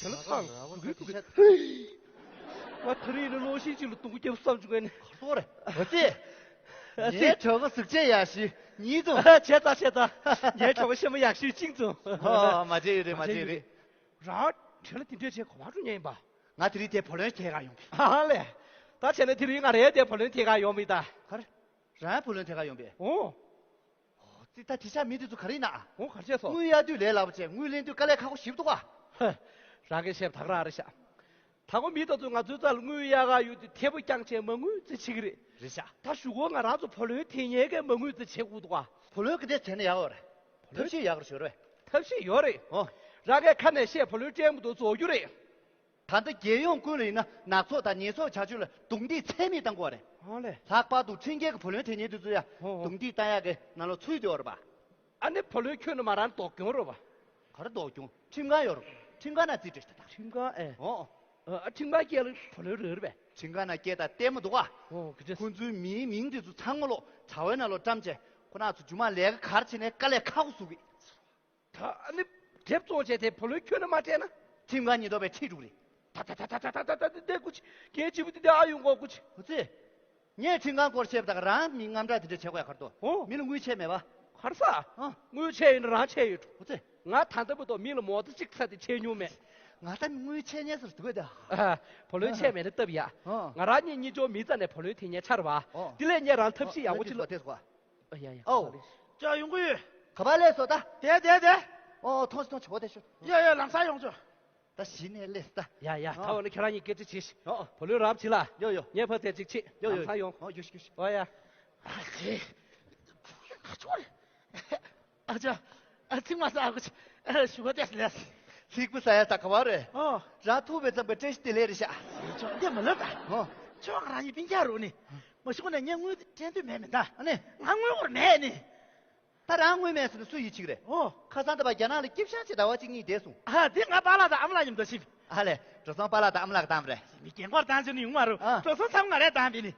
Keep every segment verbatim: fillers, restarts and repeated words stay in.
དེ་ལ་ཚང་། ང་ད་རིང་ནི་གློག་ཤིང་གཅིག་ལ་སྟོང་བརྒྱབ་བསམ་བྱུང་ནས། ཁ་ཐོག་རེད། འོ་ཙི། ཨ་ཙི། ངའི་གྲོགས་པོ་གཟུགས་བྱད་ཡག་ཤོས་ཉིས་སྟོང་། བྱས་ཙང་བྱས་ཙང་། ངའི་གྲོགས་པོ་ཤེས་མ་ཡག་ཤོས་གཅིག་མཚུངས། ཨོ་མ་བྱས་ཡོད་རེད། མ་བྱས་ཡོད་རེད། རང་བྲེལ་ལ་དེ་འདྲས་བྱས་ག་པར་འགྲོ་མཁན་ཡིན་པ། ང་དེ་རིང་དེ་བུ་ལོན་འཁྱེར་ག་ཡོང་གི། ཨ་ལས། ད་བྱས་ན་དེ་རིང་ང་རའི་དེ་བུ་ལོན་འཁྱེར་ག་ཡོང་མི་ད། ག་རེ། རང་བུ་ལོན་འཁྱེར་ག་ཡོང་པས། ཨོ། ཙི། ད་དེ་ཤ་མི་དེ་ཚོ་ག་རེ་ཡིན་ན། འོ་ག་རེ་བྱས་སོང་། དངུལ་གཡར་དུས་ལས་སླ་པོ་བྱས། དངུལ་ལེན་དུས་དཀའ་ལས་ཁག་པོ་ཞིག་འདུག་ག། ཧ། རང་གིས་བཤད་པ་ད་ག་རང་རེད་ཤག། ད་གོ་མི་དེ་ཚོ་ང་ཚོའི་རྩར་དངུལ་གཡར་ག་ཡོང་དུས་ཐེ་བོ་རྐྱང་བྱས་མ་དངུལ་རྩིས་བྱེད་ཀྱི་རེད། རེད་ཤག། ད་གཞུག་གུ་ང་རང་ཚོ་བུ་ལོན་འཐེན་མཁན་གྱིས་མ་དངུལ་རྩིས་བྱེད་དགོས་འདུག་ག། བུ་ལོན་ག་འདྲས་བྱས་ན་ཡག་ཡོད་རེད། ཐབས་ཤེས་ཡག་རུ་ཤོར་བས། ཐབས་ཤེས་ཡོད་རེད། ཨོ། རང་གིས་ཁ་ནས་བཤད། བུ་ལོན་སྤྲད་མི་འདུག། རྫོགས་རྒྱུ་རེད། ད་ལྟ་རྒྱལ་ཡོངས་ཀུན་ལ་ཡིན་ན་ནག་ཚོགས་དང་ཉེས་ཚོགས་བྱ་སྤྱོད་ལ་རྡུང་རྡེག་ཚད་མེད་བཏང་དགོས་རེད། ཨ་ལས། ལྷག་པར་དུ་ཁྲིམས་འགལ་གྱི་བུ་ལོན་འཐེན་མཁན་དེ་ཚོ་ཡ། ཨོ་ཨོ། རྡུང་རྡེག་བཏང་ཡག་གི་ནང་ལོགས་ཚུད་ཡོད་རེད་པ། ཨ་ནི་བུ་ལོན་ཁྱོན་ནས་མ་རག་ན་ལྡོག་སྐྱོན་རེད་པ། ག་རེ་ལྡོག་སྐྱོན། ཁྲིམས་ཁང་ཡོད་རེད། ཁྲིམས་ཁང་ནང་རྩིས་སྤྲད་ཤིག་ད། ཁྲིམས་ཁང་ཨེ། ཨོ་ཨོ། ཨ་ཁྲིམས་ཁང་སྐད་ལ་བུ་ལོན་རག་རེད་པས། ཁྲིམས་ཁང་ནང་སྐད་ད་ལྟད་མོ་འདུག་ག། ཨོ་ག་ཅི། ཁོ་ཚོའི་མིའི་མིང་དེ་ཚོ་ཚང་མ་ལོག་དྲ་བའི་ནང་ལོག་བཀྲམ་བྱས། ཁོ་རང་ཚོ་རྗེས་མ་ལས་ཀ་ག་རེ་བྱས་ནས་དཀའ་ལས་ཁག་པོ་བཟོ་གི། ད་ཨ་ནི་དེབ་བཙོང་བྱས་དེ་བུ་ལོན་ཁྱོན་ནས་མ་སྤྲད་ན། ཁྲིམས་ཁང་ཉེན་རྟོག་པས་ཁྲིད་འགྲོ་གི་རེད། ད་ད་ད་ད་ད་ད་ད་ད་ད་ཀུ་ཅི། རྒན་བྱིས་པོ་འདི་འདྲ་ཨ་ཡོང་གོ་ཀུ་ཅི། ཨོ་ཙི། ངས་ཁྲིམས་ཁང་སྐོར་བཤད་པ་དང་རང་མི་དངངས་སྐྲག་དེ་འདྲ་བྱེད་དགོས་ཡ་ག་རེ་འདུག། ཨོ། མི་ལ་དངུལ་ཆད་མེད་པ། ག་རེ་ཟ། ཨ། དངུལ་ཆད་ཡོད་ན་རང་ཆད་ཡོད་འགྲོ། ཨོ་ཙི། ང་ད་ལྟ་བར་དུ་མི་ལ་མོ་ཊ་གཅིག་ཚ་དེ་ཆད་མྱོང་མེད། ང་ད་དངུལ་ཆད་མཁན་ཟེར་འདུག་གས་ད། ཨ། བུ་ལོན་ཆད་མེད་ན་སྟབས་ཡག། ཨ། ང་རང་གཉིས་གཉིས་ཆོག་མི་རྩ་ནས་བུ་ལོན་འཐེན་མཁན་ཆགས་རེད་པ། ཨོ། དེ་ལས་ངས་རང་ཐབས་ཤེས་ཡག་པོ་ཅིག་ལ། ཨོ། ཨ་ཡ་ཡ། ཨོ། ཅག་ཡོང་གི་ཡོད། ག་པར་སླེབས་སོང་ད། དེ་དེ་དེ། ཨོ་ཐོངས་ཤིག་ཐོངས་ཤིག། འོ་དེ་ཤོག། ཡ་ཡ་ལམ་སང་ཡོང་ཆོག། ད་གཞི་ནས་སླེབས་ད། ཡ་ཡ། ཨོ། ད་འོ་ན་ཁྱེད་རང་གཉིས་སྐད་ཆ་བྱེད་ཤིག། ཨོ། བུ་ལོན་རག་བྱེད་ལ། ཡོ་ཡོ། ངས་ཕར་ཚད་ཅིག་ཕྱིས། ཡོ་ཡོ། ལམ་སང་ཡོང་། ཨོ་ཡོ་ཤིག་ཡོ་ཤིག། ཨོ་ཡ། ཨ་ཙི། ཨ་ཅོ། ཨ་ཚིག་མ་ཟ་ཨ་ཁུ་ཆ། ཨ་ཞུ་བ་ཏེ་ལས། ཚིག་པ་ཟ་ཡ་ད་ག་བ་རེད། ཨོ། རང་ཐུག་པའི་ཙམ་པའི་བཀྲ་ཤིས་བདེ་ལེགས་རེད་ཤག། ཅོ་འདི་མ་ལབ་ད། ཨོ། ཅོ་ང་རང་གཉིས་སྤུན་ཀྱག་རེད་ནི། མ་གཞི་ཁོ་ནས་ངས་དངུལ་དེ་སྤྲད་འདོད་མེད་མིན་ད། ཨ་ནི། ང་དངུལ་སྒོར་མེད་ནི། ད་རང་དངུལ་མེད་ཟེར་ན་སུ་ཡིད་ཆེས་ཀྱི་རེད། ཨོ། ཁ་སང་ད་བར་རྒྱ་ནག་ལ་སྐྱིད་ཤང་ཆེ་ཟླ་བ་གཅིག་གཉིས་བསྡད་སོང་། ཨ་དེ་ང་པཱ་ལགས་དང་ཨ་མ་ལགས་མཉམ་དུ་ཕྱིན། ཨ་ལས། འགྲོ་སོང་པཱ་ལགས་དང་ཨ་མ་ལགས་བཏང་བ་རེད། མི་རྒན་འཁོགས་བཏང་ཆོག་ནི་ཡོང་མ་རུང་། ཨ། འགྲོ་སོང་ཚང་མ་ང་རས་བཏང་བས་ནི།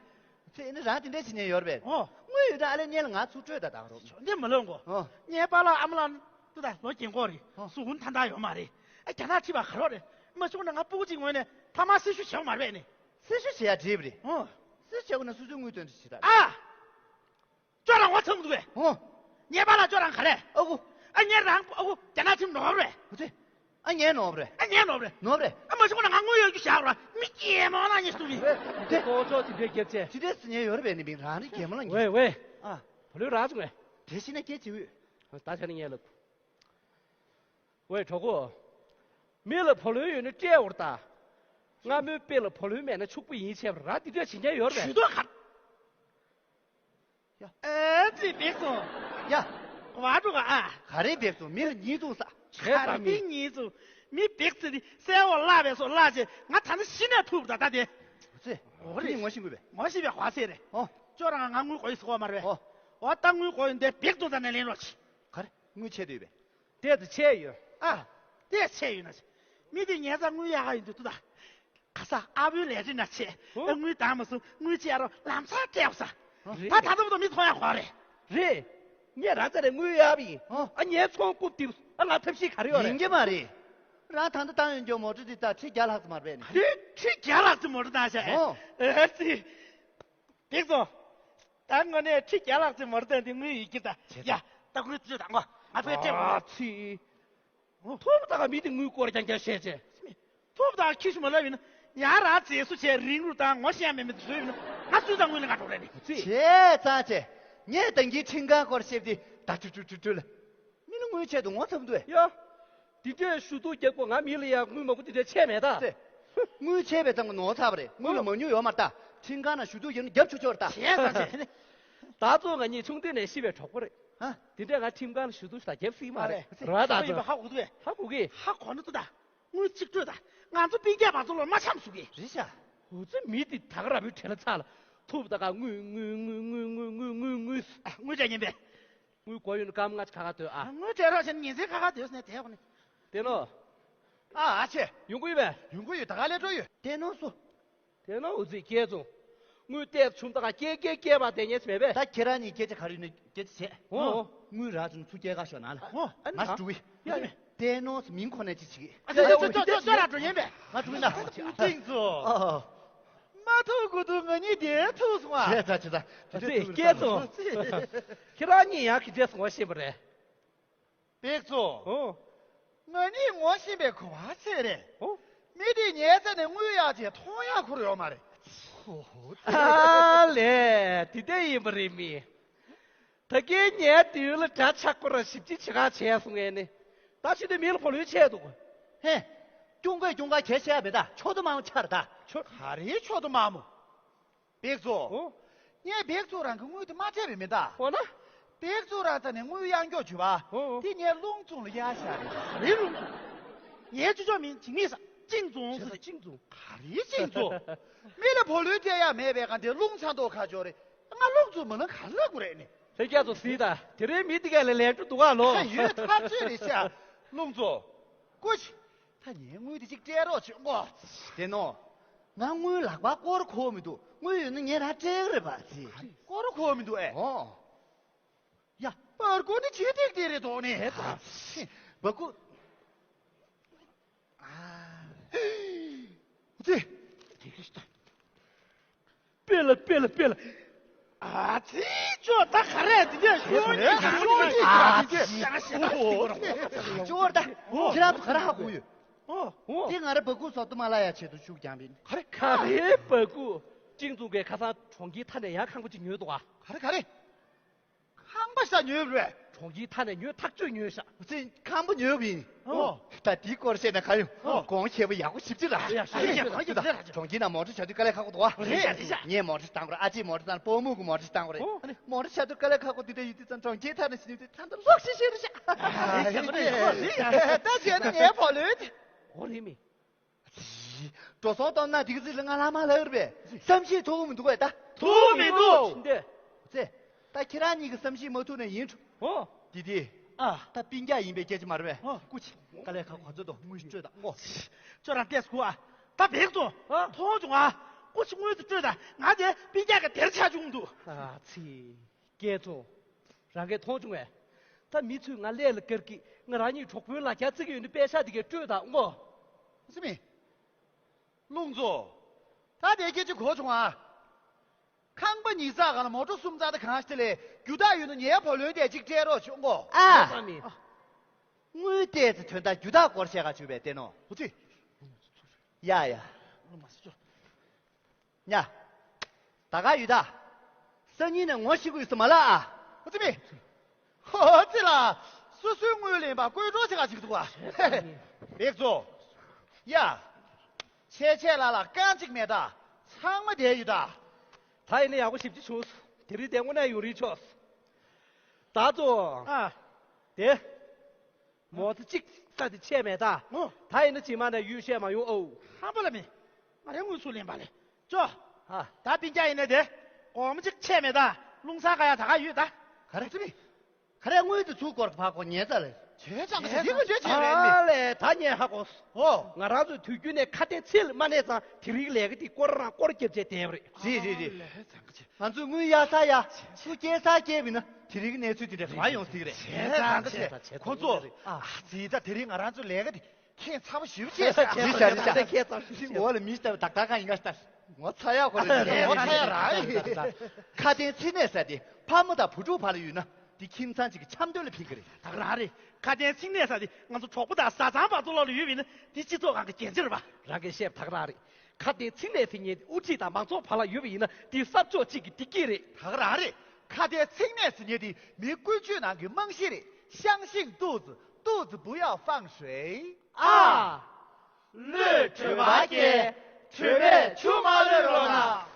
ཚེ་ནི་རང་དེ་འདྲས་བྱེད་ཉན་ཡོད་རེད་པས། ཨོ། དངུལ་ཡོད་ད་ཨ་ལས་ཉན་ལ་ང་ཚུར་སྤྲོད་ད་བཏང་རོགས། འདི་མ་ལོས་གོ། ཨོ། ངའི་པཱ་ལགས་ཨ་མ་ལགས་ཏུ་ད་ལོ་རྒན་འཁོགས་རེད། ཨོ། གཟུགས་ཁུངས་ཐང་ཐང་ཡོད་མ་རེད། ཨ་རྒྱ་ནག་ཁྲིད་པ་ག་རོགས་རེད། མ་བྱུང་ན་ང་སྤུ་གུ་གཅིག་ངོས་ནས་ཐ་མག་སེ་ཤུ་བྱེད་དགོས་མ་རེད་པས་ནི། སེ་ཤུ་བྱེད་ཡ་བྲིས་པ་རེད། ཨོ། སེ་ཤུ་བྱེད་དགོས་ན་སོ་སོའི་དངུལ་བཏོན་ཏེ་བྱེད་ད། ཨ། ཅོ་རང་ངོ་ཚ་མི་འདུག་པས། ཨོ། ངའི་པཱ་ལགས་ཅོ་རང་ག་རེ། ཨ་ཁུ། ཨ་ངའི་རང་ཨ་ཁུ་རྒྱ་ནག་ཁྲིམས་ནོར་རེད། ཨོ་ཙི། ཨ་ངའི་ནོར་རེད། ཨ་ངའི་ནོར་རེད། ནོར་རེད། ཨ་མ་བྱུང་ན་ང་དངུལ་གཡར་རྒྱུ་བཞག་ར་མི་སྐྱེས་མ་ན་ཉེ་སུ་མི། དེ་ལྐོག་ཆོག་དེ་འདྲའི་རྒྱབ་ཆེ། དེ་འདྲས་སུ་ཉེ་ཡོད་རེད་པས་ནི་མིང་རང་རེ་གད་མོ་ལ་ཉེ། ཝེ་ཝེ། ཨ། བུ་ལོན་རག་བྱུང་ངས། དེ་ཤི་ན་སྐད་ཅི་འོས། ད་ཆ་ནི་ངས་ལབ། ཝེ་གྲོགས་པོ། མི་ལ་བུ་ལོན་ཡོད་ན་སྤྲད་འོར་ད། སྔ་མོའི་དཔེ་ལ་བུ་ལོན་མེད་ན་ཕྱུག་པོ་ཡིན་བྱས་པ་ར་དེ་འདྲས་བྱེད་མཁན་ཡོད་རེད་པས། ཞུ་དོ་ག། ཡ། ཨེ་ཙི་འབིགས་སོང་། ཡ། གོ་བ་འགྲོ་ག་ཨ། ག་རེ་འབིགས་སོང་མི་ལ་ཉེས་འཛུགས་ས། ག་རེ་ཉེས་འཛུགས། མི་འབིགས་ཚེ་ནི་གསལ་བོ་བརླག་པའི་སོ་བརླག་བྱས་ང་ད་ནི་ཤི་ནས་ཐུག་ད་ད་དེ། ཙི། འོ་རེད། ངོ་ཤེས་དགོས་པས། ངོ་ཤེས་པའི་གོ་བ་ཟེར་རེད། ཨོ། ཅོ་རང་ང་དངུལ་དགོས་ཡོད་ཟེར་གོ་མ་རེད་པས། ཨོ། འོ་ད་དངུལ་དགོས་ཡོད་འདི་འབིགས་སོང་ད་ནས་ལེན་རོགས་གྱིས། ག་རེ་དངུལ་ཆད་འདུག་པས། དེ་ཚོ་ཆད་ཡོད། ཨ། དེ་ཆད་ཡོད་ན་ཆད། མི་དེ་ཉལ་ས་དངུལ་གཡར་ག་ཡོང་དུས་ད། ཁ་ས་ཨ་བོའི་ལས་རིགས་ན་ཆད། ཨོ། དངུལ་བཏང་མ་སོང་དངུལ་ཆད་རོགས་ལམ་སང་སྤྲད་ས། རེད། ད་ད་དུང་ད་མི་མཐོང་ཡ་གོ་རེད། རེད། ངས་རང་ཚ་རེ་དངུལ་གཡར་བ་ཡིན། ཨོ། ཨ་ངའི་ཚོང་རྐུབ་རྡིབ་ཨ་ང་ཐབས་ཤེས་ག་རེ་ཡོད་རེད། ཡིན་གྱི་མ་རེད། རང་ད་ལྟ་བཏང་ཡོང་རྒྱུ་མོ་ཊ་འདི་ད་ཁྲི་བརྒྱ་ལྷག་ཙམ་མ་རེད་པས་ནི། ཁྲི་ཁྲི་བརྒྱ་ལྷག་ཙམ་མོ་ཊ་བཏང་ཤག་ཨོ། ཨེ་ཙི། འབིགས་སོང་། ད་དངོས་གནས་ཁྲི་བརྒྱ་ལྷག་ཙམ་མོ་ཊ་བཏང་དེ་དངུལ་ཡོད་ཀྱི་ད། བྱས་ཡ། ད་དངུལ་ཚུར་དང་གོ། ང་ཚོའི་སྤྲད་དགོས། ཨ་ཙི། ཐོབ་ད་ག་མི་དེ་དངུལ་སྐོར་རྐྱང་རྐྱང་བཤད་བྱས། ཐོབ་ད་ཁྱི་ཤི་མ་ལབ་ཡིན་ན། ཡང་རང་རྫས་སུ་བྱས་རིང་རུ་དང་ངོ་ཤེས་ཡ་མེད་མེད་དུ་བཟོས་ཡིན་ན། ང་སུས་ད་དངུལ་ལེན་ག་འགྲོ་རེད་ནི། ཨ་ཙི། བྱས་ཙང་བྱས། ངས་ད་གིན་ཁྲིམས་ཁང་སྐོར་བཤད་དེ་ད་ཁྲུ་ཁྲུ་ཁྲུ་ཁྲུ་ལ། མི་ལ་དངུལ་ཆད་དུ་ངོ་ཚ་མི་འདུག་ཨེ། ཡ། འདི་འདྲའི་ཞུ་གཏུག་རྒྱག་པོ་ང་མི་ལ་ཡང་དངུལ་མང་པོ་འདི་འདྲ་ཆད་མེད་ད། ཙེ། དངུལ་ཆད་པའི་ཙམ་གྱི་ནོར་ཚར་བ་རེད། དངུལ་ལ་མ་ཉུང་ཡོད་མ་རེད་ད། ཁྲིམས་ཁང་ནང་ཞུ་གཏུག་ཡོད་ན་རྒྱབ་ཆོག་ཆོག་རེད་ད། བྱས་ཙང་བྱས། ད་ཚོ་ང་གཉིས་ཆུང་དུས་ནས་ཤི་བའི་གྲོགས་པོ་རེད། ཧ། འདི་འདྲ་ང་ཁྲིམས་ཁང་ལ་ཞུ་གཏུག་ཞུ་ད་རྒྱབ་སྲིད་མ་རེད། ཨ་རེད། རེད་བ་ད་ཚོ། ཧ་གོ་གི་འདུག་ཧ་གོ་གི། ཧ་གོ་ནི་འདུག་ད། དངུལ་གཅིག་སྤྲོད་ད། ང་ཚོ་སྤུན་ཀྱག་བར་ཚོ་ལ་མ་འཆམ་ཟུག་གི། རེད་ཤག་འུ་ཚོ་མི་འདི་ད་ག་ར་བུའི་བྲེལ་ལ་ཚ་ལ། ཐུབ་ད་ག་དངུལ་དངུལ་དངུལ་དངུལ་དངུལ་དངུལ་དངུལ་དངུལ། ཨ་དངུལ་ཆ་ཉན་པས། དངུལ་དགོས་ཡོད་ན་སྐར་མ་ལྔ་ཅིག་ཁ་ཁ་སྡོད་ཨ། དངུལ་སྤྲད་རོགས་བྱས་ན་ཉིན་མཚན་ཁ་ཁ་སྡོད་ཟེར་ནས་དེ་གོ་ནི། དེ་ནོ། ཨ་ཨ་ཆེ། ཡོང་གི་ཡོད་པས། ཡོང་གི་ཡོད་ད་ག་ལས་འགྲོ་ཡོད། དེ་ནོ་སུ། དེ་ནོ་འུ་ཚོའི་སྐལ་བཟང་། དངུལ་གཏད་ཆུམ་ད་ག་སྐྱེ་སྐྱེ་སྐྱེ་བ་དེ་ཉེས་མེད་པས། ད་ཁྱེད་རང་གཉིས་སྐད་ཆ་ག་རེ་ཡོད་ན་སྐད་ཆ་བྱེད། ཨོ། ཨོ། དངུལ་རག་བྱུང་ཚུར་སྐྱེལ་ག་ཤོག་ནང་ལ། ཨོ། ཨ་ནི་ང་ཨ། འགྲོ་གི། ཡ་ཡ། བསྟན་ནོ་མིང་ཁོ་ནས་ཅི་བྱེད་ཀྱི། ཨ་ཅོ་ཅོ་ཅོ་ཅོ་ཅོ་ར་འགྲོ་ཡིན་པས། ང་འགྲོ་ཡིན་ན། ཅིང་ཙུ། ཨ་ཨ། མ་ཐུག་གོ་དུ་ང་གཉིས་དེ་ཐུག་སོང་ཨ། བྱས་ཙང་བྱས་ཙང་། དེ་ཨ་ཙི་སྐད་ཙོ། ཁྱེད་རང་གཉིས་ཡང་གི་རྗེས་སུ་ངོ་ཤེས་པ་རེད། པེག་ཙོ། ཨོ། ང་གཉིས་ངོ་ཤེས་པའི་གོ་བ་ཆེ་རེད། ཨོ། མི་དེ་ཉལ་ས་ནས་དངུལ་གཡར་བྱས་མཐོང་ཡག་ཁུར་ཡོད་མ་རེད། ཨ་ལས། དེ་འདྲ་ཡིན་པ་རེད་མི། ད་གིན་ངའི་དུས་ལ་འདྲ་ཆགས་པོ་ར་ཞིབ་ཅིག་བྱེད་ག་བྱས་སོང་ངས་ནི། ད་ཕྱི་དུས་མི་ལ་བུ་ལོན་ཆད་འདུག་ཧེ། སྐྱུང་གས་སྐྱུང་ག་གལ་ཆེ་ཡ་མེད་ད། ཆོ་དུ་མང་ཆར་ད། ཆོ། ག་རེའི་ཆོ་དུ་མང་མོ། པེག་ཙོ། ཨོ། ངས་པེག་ཙོ་རང་གི་དངུལ་དུ་མ་སྤྲད་པའི་མེད་ད། འོ་ན། པེག་ཙོ་རང་ད་ནས་དངུལ་གཡར་མགྱོགས་བྱུས་པ། ཨོ་ཨོ། དེ་ངས་ལུང་ཙུང་ལ་གཡར་བཞག་རེད། ག་རེའི་ལུང་ཙུང་། ངའི་ཅོ་ཅོ་མིང་ཇིང་མི་ས་ཅིང་ཙུང་ཟེར། ཅིང་ཙུང་། ག་རེའི་ཅིང་ཙུང་། མི་ལ་བུ་ལོན་སྤྲད་ཡ་མེད་པའི་གང་དེ་ལུང་ཚང་མདོག་ཁ་ཅོག་རེད། ང་ལུང་ཙུང་མི་ལ་ག་ལ་དགོས་རེད་ནི། ལྷན་རྒྱས་ཚོ་གཟིགས་དང་། དེ་རིང་མི་འདི་ག་ལ་ལན་འགྲོ་འདུག་ག་ལོ། ཡོད་ཐག་ཆོད་རེད་ཤག་ལུང་ཙུང་། སྐུ་མཁྱེན། ད་ངའི་དངུལ་དེ་གཅིག་སྤྲད་རོགས་བྱེད་ཨོ། དེ་ནོ། ང་དངུལ་ལག་པ་སྐོར་གོ་མི་འདུག་དངུལ་ཡོད་ན་ངས་རང་སྤྲད་གི་རེད་པ་ཚེ། སྐོར་གོ་མི་འདུག་ཨེ། ཨོ། ཡ། པར་གོ་ནི་ཆེ་ཏིག་ཏིག་རེད་དོག་ནི། བ་ཀུ། ཨ། ཚེ། དེ་གི་ཤི་ད། པེ་ལ་པེ་ལ་པེ་ལ། ཨ་ཙི། ཅོ་ད་ག་རེ་འདི་འདྲ་ཤོར་ནི་ཤོར་ནི། ཨ་ཙི། ཨ་ཅོ་ད། ཁྱེད་རང་ཚོ་ག་རེ་ཧ་གོ་ཡོད། ཨོ། དེ་ང་རེ་བ་ཀུ་སོག་ཏུ་མ་ལ་ཡ་ཆེད་དུ་ཤུགས་རྒྱག་པིན། ག་རེ་ག་རེ་བ་ཀུ། ཅིང་ཙུང་གིས་ཁ་སང་གྲོང་ཁྱེར་མཐའ་ནས་ཡང་ཁང་པ་ཅིག་ཉོས་འདུག་ཨ། ག་རེ་ག་རེ། ཁང་པ་ཤ་ཉོས་རེད། གྲོང་ཁྱེར་མཐའ་ནས་ཉོས་ཐག་ཆོད་ཉོས་ཤག་ཚེ་ཁང་པ་ཉོས་པིན། ཨོ། ད་དེའི་སྐོར་བཤད་ན་ག་ཡོང་། ཨོ། གོང་ཁེ་པོ་ཡག་པོ་ཞིབ་ཅིག་ར། ཡ་ཤ་ཡ་ཡ་ཡ་ཡ། གྲོང་ཁྱེར་ནང་མོ་ཊ་བྱ་དུས་དཀའ་ལས་ཁག་པོ་འདུག་ཨ། རེད་རེད། ངས་མོ་ཊ་བཏང་དགོས་རེད། ཨ་ཅེས་མོ་ཊ་བཏང་། སྤོ་རྨོ་གིས་མོ་ཊ་བཏང་དགོས་རེད། ཨོ། མོ་ཊ་བྱ་དུས་དཀའ་ལས་ཁག་པོ་འདི་འདྲ་ཡོད་དུས་ཙང་གྲོང་ཁྱེར་མཐའ་ནས་ཕྱིན་ནས་ད་ལྟ་ལོག་ཤེས་ཤེས་རེད་ཤག་ད་བྱས་ན་ངའི་བུ་ལོན་དེ། འོ་རེད་མི། འགྲོ་སོང་གཏོང་ན་དེ་ག་ཚིག་ལ་ང་ལ་མ་ལབ་རེད་པས། བསམ་ཤེས་ཐུབ་མི་འདུག་པས་ད། ཐུབ་མི་འདུག་འདི། ཚེ། ད་ཁྱེད་རང་གཉིས་ཀྱི་བསམ་ཤེས་མ་ཐུབ་ན་ཡིན་འགྲོ། ཨོ། དེ་དེ། ཨ། ད་སྤུན་ཀྱག་ཡིན་པའི་སྐད་ཆ་མ་རེད་པས། ཨོ། སྐུ་མཁྱེན། དཀའ་ལས་ཁག་གོ་ཚོད་དོ་དངུལ་སྤྲོད་དང་ཨོ། ཁྱོད་རང་ལྟས་སུ་ཨ། ད་བེག་ཙོ། ཨ། མཐོང་བྱུང་ཨ། སྐུ་མཁྱེན་དངུལ་དེ་སྤྲོད་དང་ང་དེ་སྤུན་ཀྱག་གི་དེར་ཆ་བྱུང་འདུག་ཨ་ཙི། སྐལ་བཟང་། རང་གིས་མཐོང་བྱུང་ངས། ད་མི་ཚོས་ང་ཀླད་ལ་བཀར་གི་ང་རང་གཉིས་གྲོགས་པོའི་ལ་རྒྱ་བརྩི་གི་ཡོད་ནི་པད་ཤག་དེ་གས་སྤྲོད་དང་ངོ་། ཟི་མི། ལུང་ཚོ། ད་དེ་སྐད་ཆ་གོ་བྱུང་ཨ། ཁང་པ་ཉིས་བརྩེགས་སྒང་ལ་མོ་ཊ་གསུམ་བརྩེགས་དེ་གང་ཞིག་དེ་ལས་རྒྱུ་དག་ཡོད་ན་ངའི་བུ་ལོན་དེ་གཅིག་སྤྲད་རོགས་བྱོས་ངོ་། ཨ། ཨ་མི། དངུལ་བལྟས་ཚེ་དོན་དག་རྒྱུ་དག་སྐོར་བཤད་ག་བྱུང་བས་བལྟས་ནོ། ཧུ་ཙི། ཡ་ཡ། ལུང་མ་སི་ཅོ། ཉ། ད་ག་ཡུལ་ད། སང་ཉིན་ནས་ངོ་ཤེས་ཀྱི་ཡོད་ས་མ་ལ་ཨ། ཨོ་ཙི་མི། ཨོ་ཙི་ལ། སོ་སོའི་དངུལ་ལེན་པ་བཀོད་གྲོགས་བྱེད་ག་ཅིག་འདུག་ག་བེག་ཙོ། ཡ། ཆེ་ཆེ་ལ་ལ་རྐང་གཅིག་མེད་ད། ཚང་མ་བསྡད་ཡོད་ད། ད་ཡིན་ན་ཡག་པོ་ཞིབ་ཅིག་བྱུང་། དེ་རིང་དེ་དངོས་གནས་ཡོང་རིན་ཆོག་ད་ཙོ། ཨ། དེ། མོ་ཙི་གཅིག་ས་དེ་ཆད་མེད་ད། ཨོ། ད་ཡིན་ན་རྗེས་མ་ནས་ཡུལ་བཤད་མ་ཡོང་ཨོ། ཧམ་པ་ལ་མི། ང་རའི་དངུལ་ཚུར་ལེན་པ་ལས། ཅོ། ཧ། ད་སྤུན་ཀྱག་ཡིན་ན་དེ། སྒོར་མོ་གཅིག་ཆད་མེད་ད། རླུང་སྲང་ག་ཡ་ད་ག་ཡོད་ད། ག་རེ་ཙི་མི། ག་རེ་དངུལ་དེ་ཚུར་སྐོར་ཕ་གོ་ཉེ་ཙ་ལས། བྱས་ཙང་ད་དེ་ག་བྱས་བྱས་རེད་མི། ཨ་ལས་ད་ཉེ་ཧ་གོ། ཨོ། ང་རང་ཚོའི་དུས་རྒྱུན་ནས་ཁ་དན་ཚིག་ལ་མ་གནས་ཙང་དེ་རིང་ལས་ཀ་དེ་སྐོར་རང་སྐོར་རྒྱབ་བྱས་བསྡད་པ་རེད། རེད་རེད་རེད། ཨ་ལས་ཙང་ག་བྱས། ང་ཚོས་དངུལ་གཡར་ས་ཡ། སུ་སྐྱེལ་ས་སྐྱེལ་བ་ཡིན་ན་དེ་རིང་གི་གནས་ཚུལ་དེ་འདྲ་ག་ཡོང་སྲིད་རེད། བྱས་ཙང་བྱས་ཙང་ཁོ་ཚོ། ཨ་ཙི་ད་དེ་རིང་ང་རང་ཚོ་ལས་ཀ་དེ་ཁྱད་མཚར་པོ་ཞེ་པོ་བྱས་ཤག་རེད་ཤག་རེད་ཤག་ཁྱད་མཚར་པོ་ཞེ་པོ་བྱས། འོག་ལ་མི་ལྟ་བུ་དག་དག་གང་ཡིན་ང་ལྟ། ངོ་ཚ་ཡག་ཁོ་རེད། ངོ་ཚ་ཡག་རང་རེད། ཁ་དན་ཚིག་གནས་ས་དེ་ཕ་མ་དང་བུ་ཕྲུག་བར་ལ་ཡོད་ན་དེ་ཁྱིམ་ཚང་གཅིག་གི་འཆམ་མཐུན་ལ་ཕན་གི་རེད། ད་ག་རང་རེད། ཁ་དན་ཚིག་གནས་ས་དེ་ང་ཚོ་གྲོགས་པོ་དང་བཟའ་ཚང་བར་དུ་ལོག་ལ་ཡོད་པ་ཡིན་ན་དེ་སྤྱི་ཚོགས་ཁང་གི་འགན་འཁྱེར་བ། རང་གིས་བཤད་པ་ད་ག་རང་རེད། ཁ་དན་ཚིག་གནས་ཟེར་མཁན་དེ་དབུ་ཁྲིད་དང་མང་ཚོགས་བར་ལ་ཡོད་པ་ཡིན་ན་དེ་ས་ཕྱོགས་གཅིག་གི་བདེ་སྐྱིད་རེད། ད་ག་རང་རེད། ཁ་དན་ཚིག་གནས་ཟེར་མཁན་དེ་མི་ཀུན་སྤྱོད་ནང་གི་རྨང་གཞི་རེད། 相信肚子，肚子不要放水。 ཨ། བློས་གྲོས་པ་སྐྱེ། གྲོས་པས་ཆུ་མ་བླུད་རོགས་གནང་།